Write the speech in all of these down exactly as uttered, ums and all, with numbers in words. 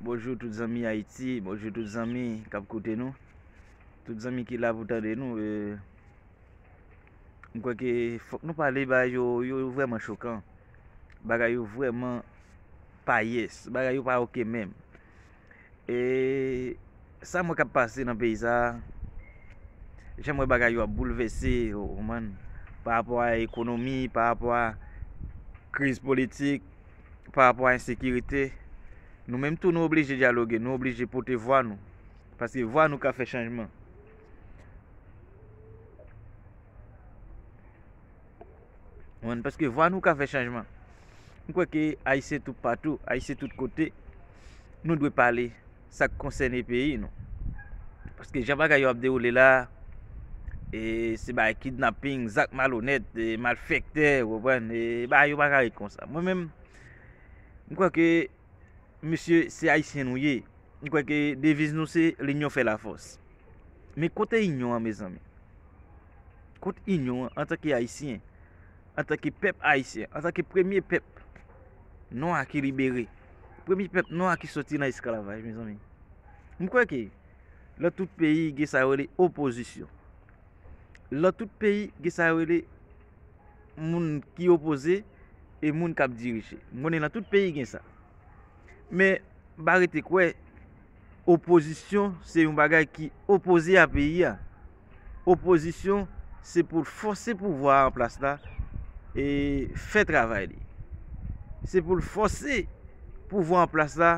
Bonjou tout zanmi Ayiti, bonjou tout zanmi k ap koute nou, tout zanmi ki la pou tande nou. E, m kwè ke fòk nou pale, bagay yo, yo vrèman chokan. Bagay yo vrèman pa yes. Bagay yo pa oke menm. E sa m wè k ap pase nan peyi sa a, jan m wè bagay yo ap boulvèse, ou konprann, pa rapò a ekonomi, pa rapò a kriz politik, pa rapò a ensekirite, nou menm tou nou oblije dyaloge, nou oblije pote vwa nou. Paske vwa nou ka fè chanjman. Ou konprann? Paske vwa nou ka fè chanjman. M kwè ke Ayisyen toupatou, Ayisyen tout kote, nou dwe pale sa k konsène peyi nou. Paske jan bagay yo ap dewoule la, e se bagay kidnaping, zak malonèt, e malfektè, ou konprann? E bagay yo pa ka ret konsa. Mwen menm, m kwè ke mesye, se Ayisyen nou ye. M kwè ke deviz nou se l'union fait la force. Men kote inyon an, mezanmi? Kot inyon an, antanke Ayisyen, antanke pèp ayisyen, antanke premye pèp nwa ki libere, premye pèp nwa ki soti nan esklavaj, mezanmi? M kwè ke nan tout peyi gen sa yo rele opozisyon. Nan tout peyi gen sa yo rele moun ki opoze e moun k ap dirije. M konnen nan tout peyi gen sa. Men, m pa rete kwè opozisyon se yon bagay ki opoze a peyi a. Opozisyon se pou l fòse pouvwa a an plas la e fè travay li. Se pou l fòse pouvwa an plas la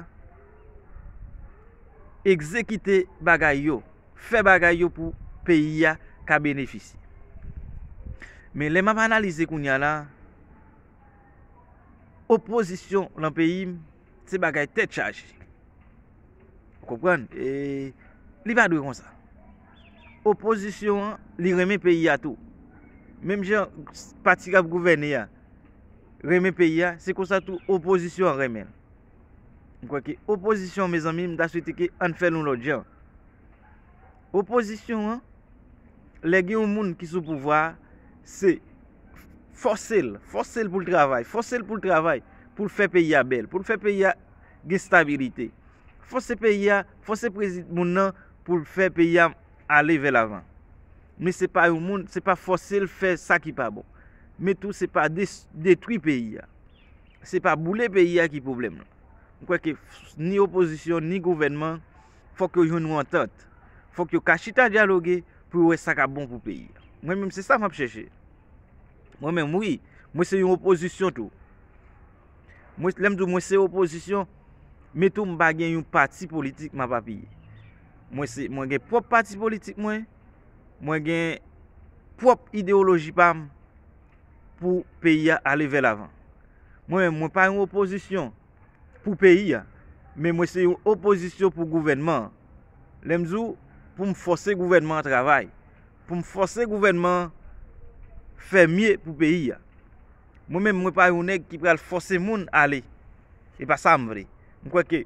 egzekite bagay yo, fè bagay yo pou peyi a ka benefisye. Men lè m ap analize kounye a la, opozisyon nan peyi m, se bagay tèt chaje. Ou konprann? E li pa dwe konsa. Opozisyon an, li renmen peyi a tou. Menm jan pati k ap gouvène a renmen peyi a, se konsa tou opozisyon an renmen l. M kwè ke opozisyon, mezanmi, m ta swete ke ann fè l yon lòt jan. Opozisyon an, lè gen yon moun ki sou pouvwa a, se fòse l, fòse l pou l travay, fòse l pou l travay, pou l fè peyi a bèl, pou l fè peyi a gen stabilite. Fòse peyi a, fòse prezi-, moun nan pou l fè peyi a ale vè lavan. Men se pa yon moun, se pa fòse l fè sa ki pa bon. Men tou se pa des-, detwi peyi a. Se pa boule peyi a ki pwoblèm nan. M kwè ke ni opozisyon, ni gouvènman, fòk yo jwenn yon antant. Fòk yo ka chita dyaloge pou yo wè sa k ap bon pou peyi a. Mwen menm, se sa m ap chèche. Mwen menm, wi, mwen se yon opozisyon tou. Mwen, lè m di w mwen se opozisyon, men tou m pa gen yon pati politik m ap apiye. Mwen se, mwen gen pwòp pati politik mwen, mwen gen pwòp idewoloji pa m pou peyi a ale vè lavan. Mwen menm, mwen pa yon opozisyon pou peyi a, men mwen se yon opozisyon pou gouvènman an. Lè m di w, pou m fòse gouvènman an travay, pou m fòse gouvènman an fè mye pou peyi a. Mwen menm, mwen pa yon nèg ki pral fòse moun ale. E pa sa m vle. M kwè ke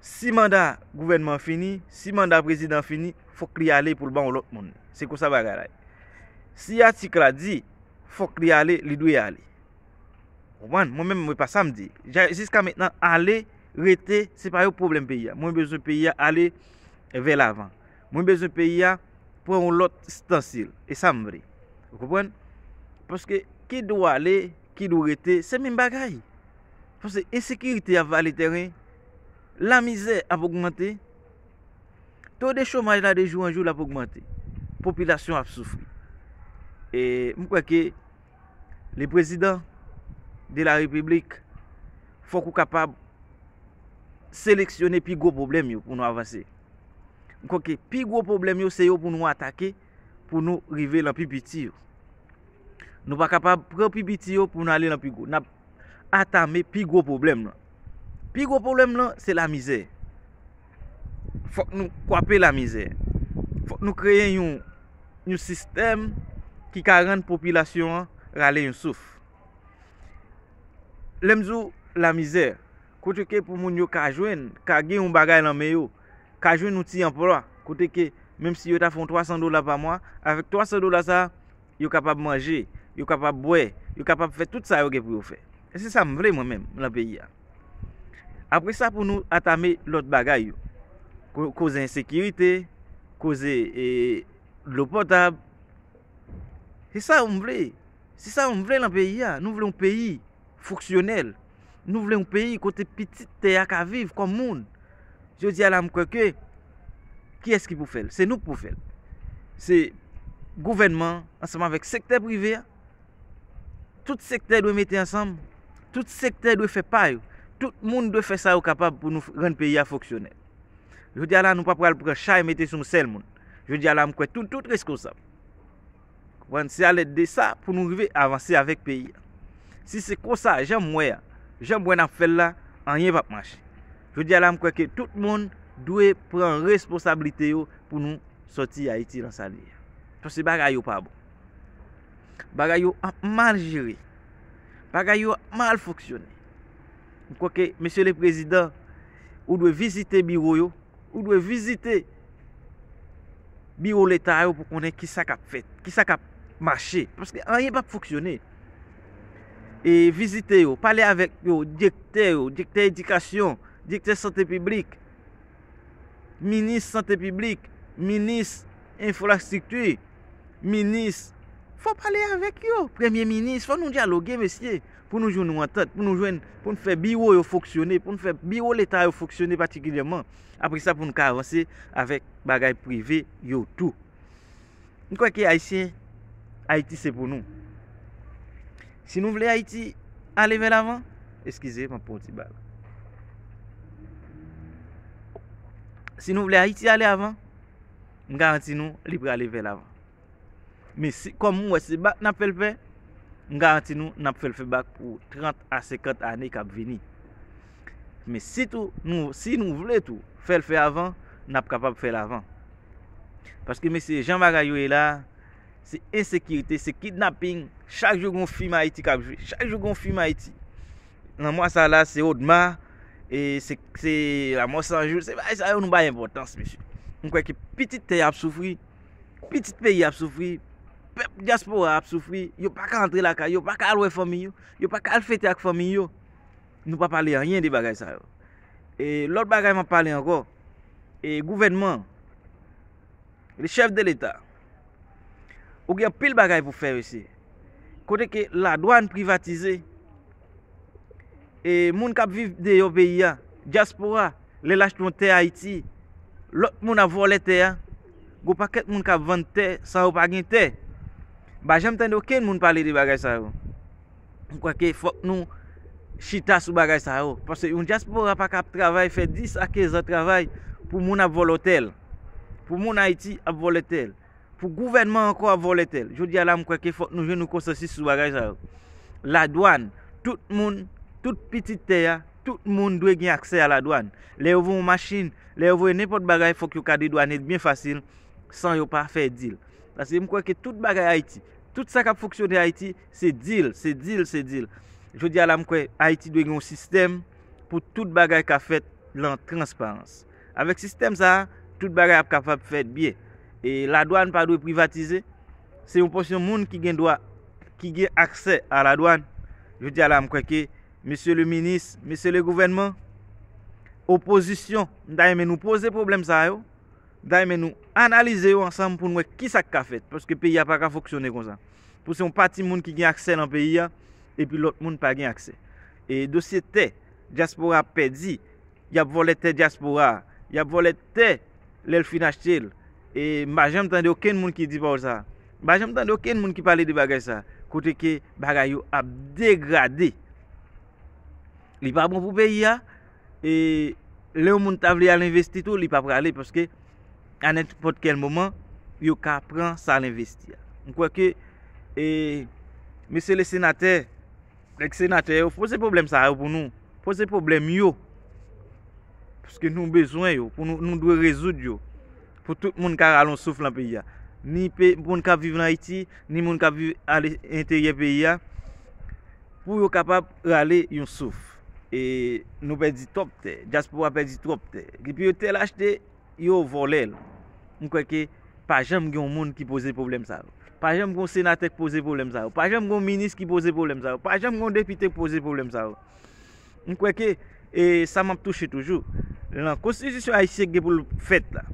si manda gouvènman an fini, si manda prezidan an fini, fòk li ale pou l ban yon lòt moun. Se konsa bagay la ye. Si atik la di, fòk li ale, li dwe ale. Ou konprann? Mwen menm, mwen pa sa m di. Ja-, jiska mentnan, ale, rete, se pa yon pwoblèm peyi a. Mwen bezwen peyi a ale vè lavan. Mwen bezwen peyi a pran yon lòt stansye. E sa m vle. Ou konprann? Paske ki dwe ale, ki dwe rete, se menm bagay. Paske ensekirite ap vale tèren, lamizè ap ogmante, to de chomaj la de jou an jou l ap ogmante. Popilasyon ap soufri. E m kwè ke le président de la République, fòk ou kapab seleksyone pi gwo pwoblèm yo pou nou avanse. M kwè ke pi gwo pwoblèm yo se yo pou nou atake, pou nou rive nan pi piti yo. Nou pa kapab pran pi piti yo pou nou ale nan pi gwo. N ap atame pi gwo pwoblèm lan. Pi gwo pwoblèm lan, se lamizè. Fòk nou kwape lamizè. Fòk nou kreye yon, yon sistèm ki ka rann popilasyon an rale yon souf. Lè m di w lamizè, kote ke pou moun yo ka jwenn, ka gen yon bagay nan men yo, ka jwenn yon ti anplwa, kote ke menm si yo ta fè yon twa san dola pa mwa, avèk twa san dola sa a, yo kapab manje, yo kapab bwè, yo kapab fè tout sa yo gen pou yo fè. E se sa m vle mwen menm nan peyi a. Apre sa, pou nou atame lòt bagay yo. Ko- Koze ensekirite, koze e, dlo potab. Se sa nou vle. Se sa nou vle nan peyi a. Nou vle yon peyi fonksyonèl. Nou vle yon peyi kote pitit tè a ka viv kòm moun. Jodi a la, m kwè ke kiyès ki pou fè l? Se nou k pou fè l. Se gouvènman ansanm avèk sektè prive a. Tout sektè dwe mete ansanm. Tout sektè dwe fè pa yo. Tout moun dwe fè sa yo kapab pou nou rann peyi a fonksyonèl. Jodi a la, nou pa pral pran chay mete sou yon sèl moun. Jodi a la, m kwè tout, tout reskonsab. Konprann, se alèd de sa pou nou rive avanse avèk peyi a. Si se konsa, jan m wè a, jan m wè n ap fè l la, anyen p ap mache. Jodi a la, m kwè ke tout moun dwe pran responsablite yo pou nou sòti Ayiti nan sa l ye a. Paske bagay yo pa bon. Bagay yo ap mal jere. Bagay yo ap mal fonksyone. M kwè ke, mesye le prezidan, ou dwe vizite biwo yo, ou dwe vizite biwo leta yo pou konnen kisa k ap fèt, kisa k ap mache. Paske anyen p ap fonksyone. E vizite yo, pale avèk yo, direktè yo, direktè edikasyon, direktè sante piblik, minis sante piblik, minis enfrastrikti, minis. Fò pale avèk yo. Premye minis, fò nou dyaloge, mesye, pou nou jwenn yon antant, pou nou jwenn, pou n fè biwo yo fonksyone, pou n fè biwo leta yo fonksyone patikilyèman. Apre sa, pou n ka avanse avèk bagay prive yo tou. M kwè ke Ayisyen, Ayiti se pou nou. Si nou vle Ayiti ale vè lavan, eskize, m ap pran yon ti bal. Si nou vle Ayiti ale avan, m garanti nou, li prale vè lavan. Men si, kòm m wè se bak n ap fè l fè, m garanti nou, n ap fè l fè bak pou trant a senkant ane k ap vini. Men sitou, nou, si nou vle tou fè l fè avan, n ap kapab fè l avan. Paske, mesye, jan bagay yo ye la, se ensekirite, se kidnaping. Chak jou gon fim Ayiti k ap jwe. Chak jou gon fim Ayiti. Nan mwa sa la, se Odma, e se, se Lanmò San Jou. Se bagay sa yo nou bay enpòtans, mesye. M kwè ke pitit tè a ap soufri, pitit peyi a ap soufri, pèp dyaspora a ap soufri, yo pa ka antre lakay yo, yo pa ka al wè fanmi yo, yo pa ka al fete ak fanmi yo. Nou pa pale anyen de bagay sa yo. E lòt bagay m ap pale ankò, e gouvènman, le chèf de leta, ou gen anpil bagay pou fè, mesye. Kote ke ladwàn privatize, e moun k ap viv deyò peyi a, dyaspora, lè l achte yon tè Ayiti, lòt moun ap vòlè tè a. Gon pakèt moun k ap vann tè san yo pa gen tè. M pa janm tande okenn moun pale de bagay sa yo. M kwè ke fòk nou chita sou bagay sa yo. Paske yon dyaspora pa ka ap travay, fè dis a kenz an travay pou moun ap vòlè tè l. Pou moun Ayiti ap vòlè tè l. Pou gouvènman ankò ap vòlè tè l. Jodi a la, m kwè ke fòk nou jwenn yon konsansis sou bagay sa yo. Ladwàn, tout moun, tout pitit tè a, tout moun dwe gen aksè a ladwàn. Lè yo voye yon machin, lè yo voye nenpòt bagay, fòk yo ka dedwane l byen fasil, san yo pa fè dil. Paske m kwè ke tout bagay Ayiti, tout sa k ap fonksyone Ayiti, se dil, se dil, se dil. Jodi a la, m kwè Ayiti dwe gen yon sistèm pou tout bagay ka fèt nan transparans. Avèk sistèm sa a, tout bagay ap kapab fèt byen. E ladwàn pa dwe privatize. Se yon pòsyon moun ki gen dwa, ki gen aksè a ladwàn. Jodi a la, m kwè ke, mesye le minis, mesye le gouvènman, opozisyon, m ta renmen nou poze pwoblèm sa yo. M ta renmen nou analize yo ansanm pou n wè kisa k ka fèt. Paske peyi a pa ka fonksyone konsa. Pou se yon pati moun ki gen aksè nan peyi a, epi lòt moun pa gen aksè. E dosye tè, dyaspora ap pèdi, y ap vòlè tè dyaspora a, y ap vòlè tè lè l fin achte l. E m pa janm tande okenn moun ki di pawòl sa a. M pa janm tande okenn moun ki pale de bagay sa a. Kote ke bagay yo ap degrade. Li pa bon pou peyi a. E lè yon moun ta vle al envesti tou, li pa prale, paske a nenpòt kèl moman, yo ka pran sa l envesti a. M kwè ke, e, mesye le senatè, nèg senatè yo, poze pwoblèm sa yo pou nou. Poze pwoblèm yo. Paske nou bezwen yo, pou nou, nou dwe rezoud yo. Pou tout moun ka rale yon souf nan peyi a. Ni pe, moun k ap viv nan Ayiti, ni moun k ap viv ale enteryè peyi a. Pou yo kapab rale yon souf. E nou pèdi twòp tè. Dyaspora pèdi twòp tè. Epi yo tè l achte, yo vòlè l. M kwè ke pa janm gen yon moun ki poze pwoblèm sa yo. Pa janm gen yon senatè ki poze pwoblèm sa yo. Pa janm gen yon minis ki poze pwoblèm sa yo. Pa janm gen yon depite ki poze pwoblèm sa yo. M kwè ke E sa m ap touche toujou. Nan konstitisyon ayisyen gen pou l fèt la,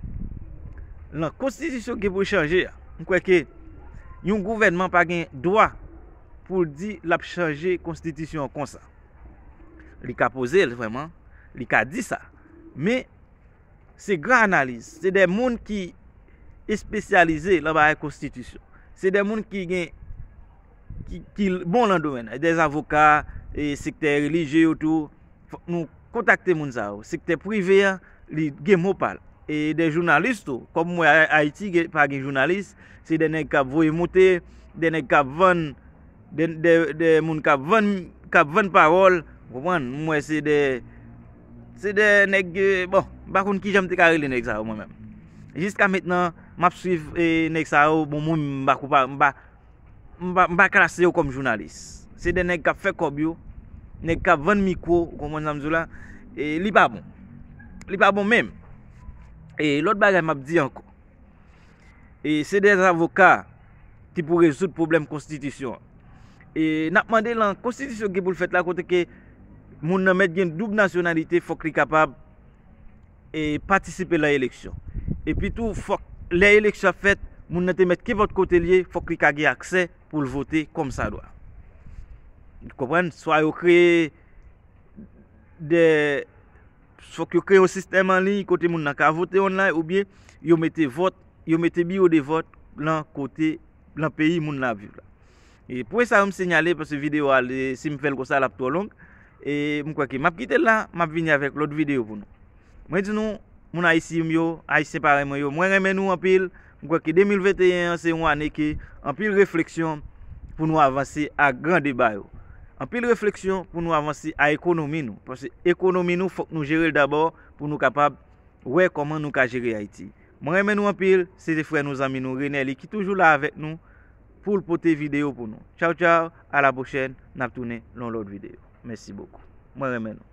nan konstitisyon gen pou l chanje a, m kwè ke yon gouvènman pa gen dwa pou l di l ap chanje konstitisyon an konsa. Li ka poze l vrèman, li ka di sa. Men se gran analiz, se de moun ki espesyalize nan bagay konstitisyon. Se de moun ki gen ki, ki bon nan domèn nan, de avoka, e sektè relijye yo tou. Fòk nou kontakte moun sa yo. Sektè prive a, li gen mo pa l. E de jounalis tou, kòm m wè Ayiti pa gen jounalis, se de nèg k ap voye moute, de nèg k ap vann, de, de, de moun k ap vann, k ap vann pawòl, w konprann? M wè se de, se de nèg, bon, m pa konn kijan m te ka rele nèg sa yo mwen menm. Jiska mentnan, m ap swiv e nèg sa yo, bon, mwen m pa koupa, m pa, m pa, m pa klase yo kòm jounalis. Se de nèg k ap fè kòb yo, nèg k ap vann mikwo, ou konprann sa m di w la? E li pa bon. Li pa bon menm. E lòt bagay m ap di ankò. E se de avoka ki pou rezoud pwoblèm konstitisyon an. E n ap mande lan konstitisyon ki pou l fèt la kote ke moun nan mèt gen doub nasyonalite, fòk li kapab e patisipe lan eleksyon. Epi tou, fòk lè eleksyon ap fèt, moun nan te mèt kenpòt kote l ye, fòk li ka gen aksè pou l vote kòm sa dwa. Ou konprann? Swa yo kreye de, fòk yo kreye yon sistèm an liy kote moun nan ka vote online oubyen yo mete vòt, yo mete biwo de vòt lan kote, lan peyi moun nan ap viv la. E pwen sa yo m sinyale paske videyo a, si m fè l konsa, l ap twò long. E m kwè ke m ap kite l la, m ap vini avèk lòt videyo pou nou. Mwen di nou, moun ayisyen m yo, ayisyen parèy mwen yo, mwen renmen nou anpil. M kwè ke de mil venteyen an se yon ane ke anpil refleksyon pou nou avanse a gran deba yo. Anpil refleksyon pou nou avanse a ekonomi nou. Paske ekonomi nou, fòk nou jere l dabò pou nou kapab wè kòman nou ka jere Ayiti. Mwen renmen nou anpil, se te frè nou, zanmi nou, Renelly ki toujou la avèk nou pou l pote videyo pou nou. Tchaw, tchaw, a la pwochèn, n ap tounen lan yon lòt videyo. Mèsi bokou. Mwen renmen nou.